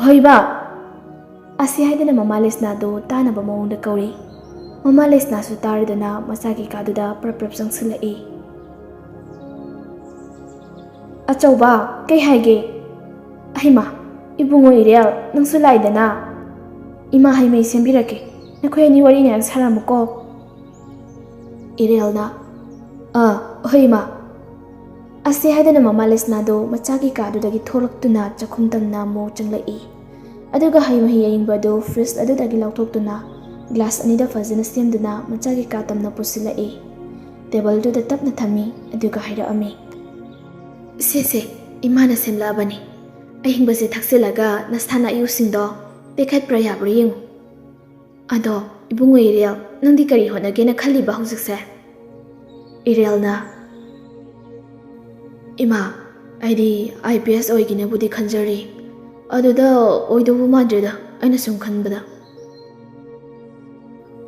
ꯍꯣꯏ, ꯏꯃꯥ!" ꯑꯁꯤ ꯍꯥꯏꯗꯅ ꯃꯃꯥ ꯂꯤꯁꯅꯥꯗꯨ ꯇꯥꯅꯕ ꯃꯑꯣꯡꯗ ꯀꯧꯔꯤ꯫ ꯃꯃꯥ ꯂꯩꯁꯅꯥꯁꯨ ꯇꯥꯔꯗꯅ ꯃꯆꯥꯒꯤ ꯀꯥꯗꯨꯗ ꯄ꯭ꯔꯞ ꯄ꯭ꯔꯞ ꯆꯪꯁꯤꯜꯂꯛꯏ꯫ "ꯑꯆꯧꯕ, ꯀꯩ ꯍꯥꯏꯒꯦ?" "ꯑꯍꯩꯃꯥ, ꯏꯕꯨꯡꯉꯣ ꯏꯔꯦꯜ, ꯅꯪꯁꯨ ꯂꯥꯛꯏꯗꯅ꯫ ꯏꯃꯥ ꯍꯩ ꯃꯍꯤ ꯁꯦꯝꯕꯤꯔꯛꯀꯦ, ꯅꯈꯣꯏ ꯑꯅꯤ ꯋꯥꯔꯤ ꯉꯥꯏꯍꯥꯛ ꯁꯥꯔꯝꯃꯨꯀꯣ꯫" ꯏꯔꯦꯜꯅ, "ꯑꯥ, ꯍꯣꯏ ꯏꯃꯥ꯫" ꯑꯁꯤ ꯍꯥꯏꯗꯅ ꯃꯃꯥ ꯂꯩꯁꯅꯥꯗꯨ ꯃꯆꯥꯒꯤ ꯀꯥꯗꯨꯗꯒꯤ ꯊꯣꯛꯂꯛꯇꯨꯅ ꯆꯥꯛꯈꯨꯝ ꯇꯝꯅ ꯑꯃꯨꯛ ꯆꯪꯂꯛꯏ꯫ ꯑꯗꯨꯒ ꯍꯩ ꯃꯍꯤ ꯑꯌꯤꯡꯕ ꯑꯗꯨ ꯐ꯭ꯔꯤꯖ ꯑꯗꯨꯗꯒꯤ ꯂꯧꯊꯣꯛꯇꯨꯅ ꯒ꯭ꯂꯥꯁ ꯑꯅꯤꯗ ꯐꯖꯅ ꯁꯦꯝꯗꯨꯅ ꯃꯆꯥꯒꯤ ꯀꯥ ꯇꯝꯅ ꯄꯨꯁꯤꯜꯂꯛꯏ꯫ ꯇꯦꯕꯜꯗꯨꯗ ꯇꯞꯅ ꯊꯝꯃꯤ꯫ ꯑꯗꯨꯒ ꯍꯥꯏꯔꯛꯑꯝꯃꯤ, "ꯁꯦ ꯁꯦ, ꯏꯃꯥꯅ ꯁꯦꯝꯂꯛꯑꯕꯅꯤ꯫ ꯑꯌꯤꯡꯕꯁꯦ ꯊꯛꯆꯤꯜꯂꯒ ꯅꯁꯥꯅ ꯑꯌꯨꯛꯁꯤꯡꯗꯣ ꯇꯦꯛꯈꯠꯄ꯭ꯔꯥ ꯌꯥꯕ꯭ꯔꯥ ꯌꯦꯡꯉꯨ꯫ ꯑꯗꯣ ꯏꯕꯨꯡꯉꯣ ꯏꯔꯦꯜ, ꯅꯪꯗꯤ ꯀꯔꯤ ꯍꯣꯠꯅꯒꯦꯅ ꯈꯜꯂꯤꯕ ꯍꯧꯖꯤꯛꯁꯦ?" ꯏꯔꯦꯜꯅ, "ꯏꯃꯥ, ꯑꯩꯗꯤ ꯑꯥꯏ ꯄꯤ ꯑꯦꯁ ꯑꯣꯏꯒꯦꯅꯕꯨꯗꯤ ꯈꯟꯖꯔꯤ꯫ ꯑꯗꯨꯗ ꯑꯣꯏꯗꯧꯕ ꯃꯥꯟꯗ꯭ꯔꯦꯗ, ꯑꯩꯅ ꯁꯨꯝ ꯈꯟꯕꯗ꯫"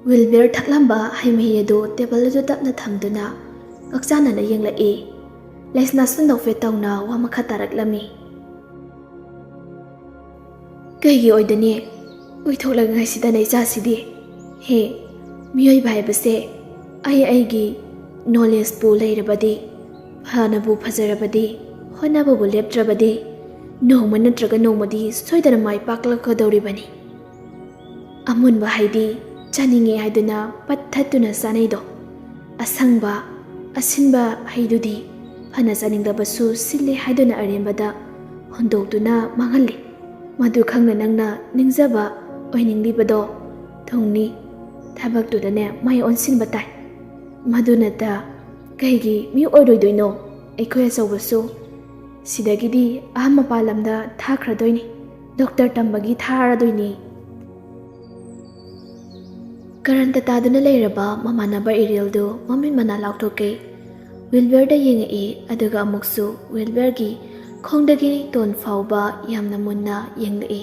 ꯋꯤꯜꯕꯦꯔ ꯊꯛꯂꯝꯕ ꯍꯩ ꯃꯍꯤ ꯑꯗꯨ ꯇꯦꯕꯜ ꯑꯗꯨ ꯇꯞꯅ ꯊꯝꯗꯨꯅ ꯉꯛꯆꯥꯟꯅꯅ ꯌꯦꯡꯂꯛꯏ꯫ ꯂꯩꯁꯅꯥꯁꯨ ꯅꯣꯛꯐꯦꯠ ꯇꯧꯅ ꯋꯥ ꯃꯈꯥ ꯇꯥꯔꯛꯂꯝꯃꯤ꯫ "ꯀꯩꯒꯤ ꯑꯣꯏꯗꯅꯤ? ꯑꯣꯏꯊꯣꯛꯂꯉꯥꯏꯁꯤꯗꯅ ꯏꯆꯥꯁꯤꯗꯤ꯫ ꯍꯦ, ꯃꯤꯑꯣꯏꯕ ꯍꯥꯏꯕꯁꯦ ꯑꯩ ꯑꯩꯒꯤ ꯅꯣꯂꯦꯖꯄꯨ ꯂꯩꯔꯕꯗꯤ, ꯐꯅꯕꯨ ꯐꯖꯔꯕꯗꯤ, ꯍꯣꯠꯅꯕꯕꯨ ꯂꯦꯞꯇ꯭ꯔꯕꯗꯤ, ꯅꯣꯡꯃ ꯅꯠꯇ꯭ꯔꯒ ꯅꯣꯡꯃꯗꯤ ꯁꯣꯏꯗꯅ ꯃꯥꯏ ꯄꯥꯛꯂꯛꯀꯗꯧꯔꯤꯕꯅꯤ꯫ ꯑꯃꯨꯟꯕ ꯍꯩꯗꯤ ꯆꯥꯅꯤꯡꯉꯦ ꯍꯥꯏꯗꯨꯅ ꯄꯠ ꯊꯠꯇꯨꯅ ꯆꯥꯅꯩꯗꯣ, ꯑꯁꯪꯕ, ꯑꯁꯤꯟꯕ ꯍꯩꯗꯨꯗꯤ ꯐꯅ ꯆꯥꯅꯤꯡꯂꯕꯁꯨ ꯁꯤꯜꯂꯦ ꯍꯥꯏꯗꯨꯅ ꯑꯔꯦꯝꯕꯗ ꯍꯨꯟꯗꯣꯛꯇꯨꯅ ꯃꯥꯡꯍꯜꯂꯤ꯫ ꯃꯗꯨ ꯈꯪꯅ ꯅꯪꯅ ꯅꯤꯡꯖꯕ ꯑꯣꯏꯅꯤꯡꯂꯤꯕꯗꯣ ꯊꯨꯡꯅꯤ꯫ ꯊꯕꯛꯇꯨꯗꯅꯦ ꯃꯥꯏ ꯑꯣꯟꯁꯤꯟꯕ ꯇꯥꯏ꯫ ꯃꯗꯨ ꯅꯠꯇ ꯀꯩꯒꯤ ꯃꯤ ꯑꯣꯏꯔꯣꯏꯗꯣꯏꯅꯣ? ꯑꯩꯈꯣꯏ ꯑꯆꯧꯕꯁꯨ ꯁꯤꯗꯒꯤꯗꯤ ꯑꯍꯝ ꯃꯄꯥꯟ ꯂꯝꯗ ꯊꯥꯈ꯭ꯔꯗꯣꯏꯅꯤ, ꯗꯣꯛꯇꯔ ꯇꯝꯕꯒꯤ ꯊꯥꯔꯗꯣꯏꯅꯤ꯫" ꯀꯔꯟ ꯇꯇꯥꯗꯨꯅ ꯂꯩꯔꯕ ꯃꯃꯥꯟꯅꯕ ꯏꯔꯦꯜꯗꯨ ꯃꯃꯤꯠ ꯃꯅꯥ ꯂꯥꯎꯊꯣꯛꯀꯦ꯫ ꯋꯤꯜꯕꯔꯗ ꯌꯦꯡꯉꯛꯏ, ꯑꯗꯨꯒ ꯑꯃꯨꯛꯁꯨ ꯋꯤꯜꯕꯔꯒꯤ ꯈꯣꯡꯗꯒꯤ ꯇꯣꯟ ꯐꯥꯎꯕ ꯌꯥꯝꯅ ꯃꯨꯟꯅ ꯌꯦꯡꯂꯛꯏ꯫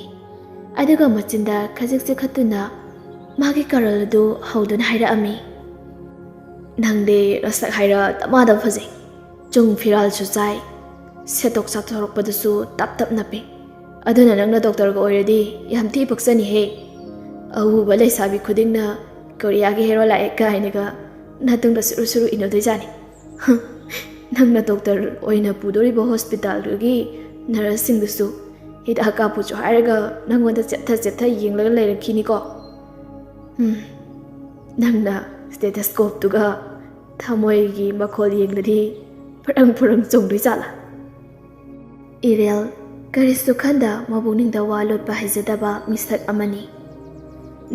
ꯑꯗꯨꯒ ꯃꯆꯤꯟꯗ ꯈꯖꯤꯛ ꯆꯤꯛꯈꯠꯇꯨꯅ ꯃꯥꯒꯤ ꯀꯔꯜ ꯑꯗꯨ ꯍꯧꯗꯨꯅ ꯍꯥꯏꯔꯛꯑꯝꯃꯤ, "ꯅꯪꯗꯤ ꯅꯁꯛ ꯍꯥꯏꯔ ꯗꯃꯥꯗ ꯐꯖꯩ꯫ ꯆꯨꯡ ꯐꯤꯔꯥꯜꯁꯨ ꯆꯥꯏ, ꯁꯦꯠꯇꯣꯛ ꯆꯥꯊꯣꯔꯛꯄꯗꯁꯨ ꯇꯞ ꯇꯞ ꯅꯞꯄꯤ꯫ ꯑꯗꯨꯅ ꯅꯪꯅ ꯗꯣꯛꯇꯔꯒ ꯑꯣꯏꯔꯗꯤ ꯌꯥꯝ ꯊꯤ ꯄꯛꯆꯅꯤꯍꯦ꯫ ꯑꯎꯕ ꯂꯩꯁꯥꯕꯤ ꯈꯨꯗꯤꯡꯅ ꯀꯣꯔꯤꯌꯥꯒꯤ ꯍꯦꯔꯣ ꯂꯥꯛꯑꯦ ꯀꯥꯏꯅꯒ ꯅꯥꯇꯨꯡꯗ ꯁꯨꯔꯨ ꯁꯨꯔꯨ ꯏꯟꯅꯗꯣꯏꯖꯥꯠꯅꯤ꯫ ꯅꯪꯅ ꯗꯣꯛꯇꯔ ꯑꯣꯏꯅ ꯄꯨꯗꯣꯔꯤꯕ ꯍꯣꯁꯄꯤꯇꯥꯜꯗꯨꯒꯤ ꯅꯔꯁꯁꯤꯡꯗꯨꯁꯨ ꯍꯤꯗꯥꯛ ꯀꯥꯞꯄꯨꯁꯨ ꯍꯥꯏꯔꯒ ꯅꯪꯉꯣꯟꯗ ꯆꯦꯞꯊ ꯆꯦꯞꯊ ꯌꯦꯡꯂꯒ ꯂꯩꯔꯛꯈꯤꯅꯤꯀꯣ꯫ ꯎꯝ, ꯅꯪꯅ ꯁ꯭ꯇꯦꯊꯣꯁꯀꯣꯞꯇꯨꯒ ꯊꯃꯣꯏꯒꯤ ꯃꯈꯣꯜ ꯌꯦꯡꯂꯗꯤ ꯐꯔꯪ ꯐꯨꯔꯪ ꯆꯣꯡꯗꯣꯏ ꯖꯥꯠꯂꯥ? ꯏꯔꯦꯜ, ꯀꯔꯤꯁꯨ ꯈꯟꯗ ꯃꯕꯨꯛꯅꯤꯡꯗ ꯋꯥ ꯂꯣꯠꯄ ꯍꯩꯖꯗꯕ ꯃꯤꯁꯛ ꯑꯃꯅꯤ꯫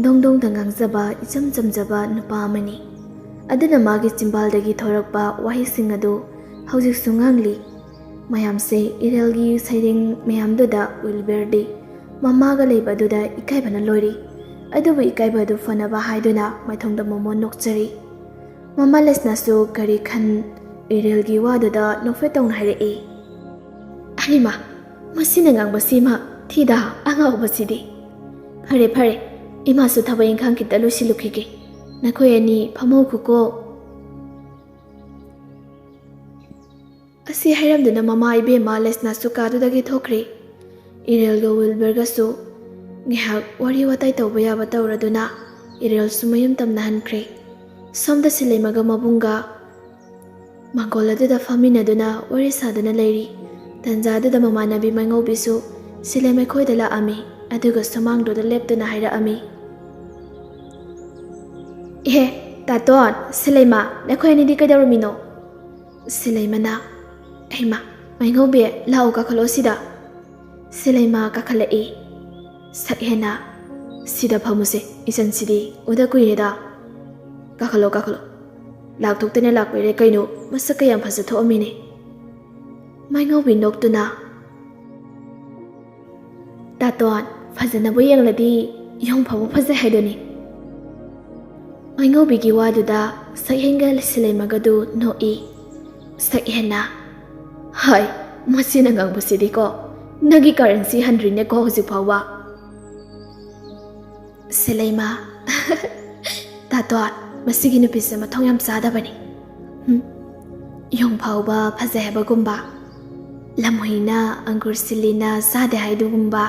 ꯗꯣꯡ ꯗꯣꯡꯗ ꯉꯥꯡꯖꯕ ꯏꯆꯝ ꯆꯝꯖꯕ ꯅꯨꯄꯥ ꯑꯃꯅꯤ꯫ ꯑꯗꯨꯅ ꯃꯥꯒꯤ ꯆꯤꯝꯕꯥꯜꯗꯒꯤ ꯊꯣꯔꯛꯄ ꯋꯥꯍꯩꯁꯤꯡ ꯑꯗꯨ ꯍꯧꯖꯤꯛꯁꯨ ꯉꯥꯡꯂꯤ꯫ ꯃꯌꯥꯝꯁꯦ ꯏꯔꯦꯜꯒꯤ ꯁꯩꯔꯦꯡ ꯃꯌꯥꯝꯗꯨꯗ ꯋꯤꯜꯕꯔꯗꯤ ꯃꯃꯥꯒ ꯂꯩꯕ ꯑꯗꯨꯗ ꯏꯀꯥꯏꯕꯅ ꯂꯣꯏꯔꯤ꯫ ꯑꯗꯨꯕꯨ ꯏꯀꯥꯏꯕ ꯑꯗꯨ ꯐꯅꯕ ꯍꯥꯏꯗꯨꯅ ꯃꯥꯏꯊꯣꯡꯗ ꯃꯣꯃꯣꯟ ꯅꯣꯛꯆꯔꯤ꯫ ꯃꯃꯥ ꯂꯦꯁꯅꯥꯁꯨ ꯀꯔꯤ ꯈꯟ ꯏꯔꯦꯜꯒꯤ ꯋꯥꯗꯨꯗ ꯅꯣꯛꯐꯦꯠ ꯇꯧꯅ ꯍꯥꯏꯔꯛꯏ꯫ "ꯍꯩꯃꯥ, ꯃꯁꯤꯅ ꯉꯥꯡꯕꯁꯤꯃ ꯊꯤꯗ ꯑꯉꯥꯎꯕꯁꯤꯗꯤ꯫ ꯐꯔꯦ ꯐꯔꯦ, ꯏꯃꯥꯁꯨ ꯊꯕꯛ ꯏꯪꯈꯥꯡ ꯈꯤꯇ ꯂꯣꯏꯁꯤꯜꯂꯨꯈꯤꯒꯦ꯫ ꯅꯈꯣꯏ ꯑꯅꯤ ꯐꯝꯍꯧꯈꯣꯀꯣ꯫" ꯑꯁꯤ ꯍꯥꯏꯔꯝꯗꯨꯅ ꯃꯃꯥ ꯏꯕꯦꯝꯃ ꯂꯦꯁꯅꯥꯁꯨ ꯀꯥꯗꯨꯗꯒꯤ ꯊꯣꯛꯈ꯭ꯔꯦ꯫ ꯏꯔꯦꯜꯒ ꯋꯤꯜꯕꯔꯒꯁꯨ ꯉꯥꯏꯍꯥꯛ ꯋꯥꯔꯤ ꯋꯥꯇꯥꯏ ꯇꯧꯕ ꯌꯥꯕ ꯇꯧꯔꯗꯨꯅ ꯏꯔꯦꯜꯁꯨ ꯃꯌꯨꯝ ꯇꯝꯅ ꯍꯟꯈ꯭ꯔꯦ꯫ ꯁꯣꯝꯗ ꯁꯤꯂꯩꯃꯒ ꯃꯕꯨꯡꯒ ꯃꯥꯡꯒꯣꯜ ꯑꯗꯨꯗ ꯐꯝꯃꯤꯟꯅꯗꯨꯅ ꯋꯥꯔꯤ ꯁꯥꯗꯨꯅ ꯂꯩꯔꯤ꯫ ꯇꯟꯖꯥꯗꯨꯗ ꯃꯃꯥꯟꯅꯕꯤ ꯃꯩꯉꯧꯕꯤꯁꯨ ꯁꯤꯂꯩꯃ ꯈꯣꯏꯗ ꯂꯥꯛꯑꯝꯃꯤ, ꯑꯗꯨꯒ ꯁꯨꯃꯥꯡꯗꯨꯗ ꯂꯦꯞꯇꯨꯅ ꯍꯥꯏꯔꯛꯑꯝꯃꯤ꯫ "ꯏꯍꯦ, ꯇꯥꯇꯣꯟ, ꯁꯤꯂꯩꯃ, ꯅꯈꯣꯏ ꯑꯅꯤꯗꯤ ꯀꯩꯗꯧꯔꯝꯃꯤꯅꯣ?" ꯁꯤꯂꯩꯃꯅ, "ꯍꯩꯃꯥ, ꯃꯩꯉꯧꯕꯤ, ꯂꯥꯛꯑꯣ, ꯀꯥꯈꯠꯂꯛꯑꯣ ꯁꯤꯗ꯫" ꯁꯤꯂꯩꯃ ꯀꯥꯈꯠꯂꯛꯏ꯫ ꯁꯛ ꯍꯦꯟꯅ, "ꯁꯤꯗ ꯐꯝꯃꯨꯁꯦ, ꯏꯆꯟꯁꯤꯗꯤ ꯎꯗ ꯀꯨꯏꯔꯦꯗ꯫ ꯀꯥꯈꯠꯂꯣ, ꯀꯥꯈꯠꯂꯣ꯫ ꯂꯥꯛꯊꯣꯛꯇꯅ ꯂꯥꯛꯄꯩꯔꯦ ꯀꯩꯅꯣ, ꯃꯁꯛꯀ ꯌꯥꯝ ꯐꯖ ꯊꯣꯛꯑꯝꯃꯤꯅꯦ꯫" ꯃꯩꯉꯧꯕꯤ ꯅꯣꯛꯇꯨꯅ, "ꯇꯥꯇꯣꯟ, ꯐꯖꯅꯕꯨ ꯌꯦꯡꯂꯗꯤ ꯌꯣꯡ ꯐꯥꯎꯕ ꯐꯖꯩ ꯍꯥꯏꯗꯨꯅꯤ꯫" ꯃꯩꯉꯧꯕꯤꯒꯤ ꯋꯥꯗꯨꯗ ꯁꯛꯍꯦꯟꯒ ꯁꯤꯂꯩꯃꯒꯗꯨ ꯅꯣꯛꯏ꯫ ꯁꯛꯍꯦꯟꯅ, "ꯍꯥꯏ, ꯃꯁꯤꯅ ꯉꯥꯡꯕꯁꯤꯗꯤꯀꯣ, ꯅꯪꯒꯤ ꯀꯔꯦꯟꯁꯤ ꯍꯟꯗ꯭ꯔꯤꯅꯦꯀꯣ ꯍꯧꯖꯤꯛ ꯐꯥꯎꯕ꯫" ꯁꯤꯂꯩꯃ, "ꯇꯥꯇꯣꯟ, ꯃꯁꯤꯒꯤ ꯅꯨꯄꯤꯁꯦ ꯃꯊꯧ ꯌꯥꯝ ꯆꯥꯗꯕꯅꯤ꯫ ꯍꯨꯝ, ꯌꯣꯡ ꯐꯥꯎꯕ ꯐꯖꯩ ꯍꯥꯏꯕꯒꯨꯝꯕ, ꯂꯝꯍꯨꯏꯅ ꯑꯪꯒꯨꯔ ꯁꯤꯜꯂꯤꯅ ꯆꯥꯗꯦ ꯍꯥꯏꯗꯨꯒꯨꯝꯕ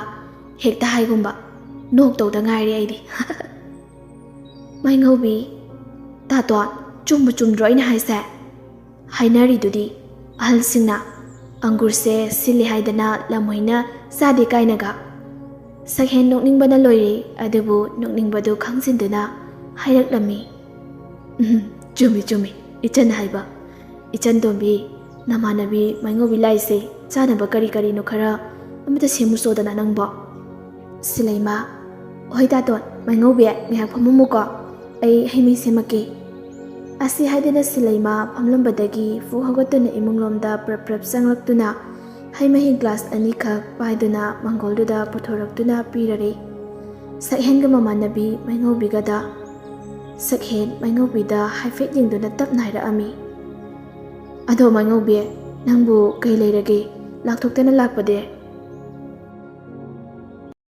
ꯍꯦꯛꯇ ꯍꯥꯏꯒꯨꯝꯕ, ꯅꯣꯛꯇꯧꯗ ꯉꯥꯏꯔꯦ ꯑꯩꯗꯤ꯫" ꯃꯥꯏꯉꯧꯕꯤ, "ꯇꯥꯇꯣꯟ, ꯆꯨꯝꯕꯨ ꯆꯨꯝꯗ꯭ꯔꯣ ꯑꯩꯅ ꯍꯥꯏꯁꯦ? ꯍꯥꯏꯅꯔꯤꯗꯨꯗꯤ ꯑꯍꯜꯁꯤꯡꯅ, ꯑꯪꯒꯨꯔꯁꯦ ꯁꯤꯜꯂꯤ ꯍꯥꯏꯗꯅ ꯂꯝꯍꯨꯏꯅ ꯆꯥꯗꯦ ꯀꯥꯏꯅꯒ?" ꯁꯛꯍꯦꯟ ꯅꯣꯛꯅꯤꯡꯕꯅ ꯂꯣꯏꯔꯦ, ꯑꯗꯨꯕꯨ ꯅꯣꯛꯅꯤꯡꯕꯗꯨ ꯈꯪꯖꯤꯟꯗꯨꯅ ꯍꯥꯏꯔꯛꯂꯝꯃꯤ꯫ "ꯎꯝ, ꯆꯨꯝꯃꯤ, ꯆꯨꯝꯃꯤ, ꯏꯆꯟ ꯍꯥꯏꯕ꯫ ꯏꯆꯟ ꯇꯣꯝꯕꯤ, ꯅꯃꯥꯟꯅꯕꯤ ꯃꯥꯏꯉꯧꯕꯤ ꯂꯥꯛꯏꯁꯦ, ꯆꯥꯅꯕ ꯀꯔꯤ ꯀꯔꯤꯅꯣ ꯈꯔ ꯑꯃꯇ ꯁꯦꯝꯃꯨꯆꯣꯗꯅ ꯅꯪꯕꯣ꯫" ꯁꯤꯂꯩꯃ, "ꯍꯣꯏ ꯇꯥꯇꯣꯟ, ꯃꯥꯏꯉꯧꯕꯤ, ꯉꯥꯏꯍꯥꯛ ꯐꯝꯃꯝꯃꯨꯀꯣ, ꯑꯩ ꯍꯩ ꯃꯍꯤ ꯁꯦꯝꯃꯛꯀꯦ꯫" ꯑꯁꯤ ꯍꯥꯏꯗꯨꯅ ꯁꯤꯂꯩꯃ ꯐꯝꯂꯝꯕꯗꯒꯤ ꯐꯨ ꯍꯧꯒꯠꯇꯨꯅ ꯏꯃꯨꯡꯂꯣꯝꯗ ꯄ꯭ꯔꯞ ꯄ꯭ꯔꯞ ꯆꯪꯂꯛꯇꯨꯅ ꯍꯩ ꯃꯍꯤ ꯒ꯭ꯂꯥꯁ ꯑꯅꯤꯈꯛ ꯄꯥꯏꯗꯨꯅ ꯃꯪꯒꯣꯜꯗꯨꯗ ꯄꯨꯊꯣꯔꯛꯇꯨꯅ ꯄꯤꯔꯔꯦ꯫ ꯁꯛꯍꯦꯟꯒ ꯃꯃꯥꯟꯅꯕꯤ ꯃꯥꯏꯉꯧꯕꯤꯒꯗ꯫ ꯁꯛꯍꯦꯟ ꯃꯥꯏꯉꯧꯕꯤꯗ ꯍꯥꯏꯐꯦꯠ ꯌꯦꯡꯗꯨꯅ ꯇꯞꯅ ꯍꯥꯏꯔꯛꯑꯝꯃꯤ, "ꯑꯗꯣ ꯃꯥꯏꯉꯧꯕꯤ, ꯅꯪꯕꯨ ꯀꯩ ꯂꯩꯔꯒꯦ? ꯂꯥꯛꯊꯣꯛꯇꯅ ꯂꯥꯛꯄꯗꯤ?"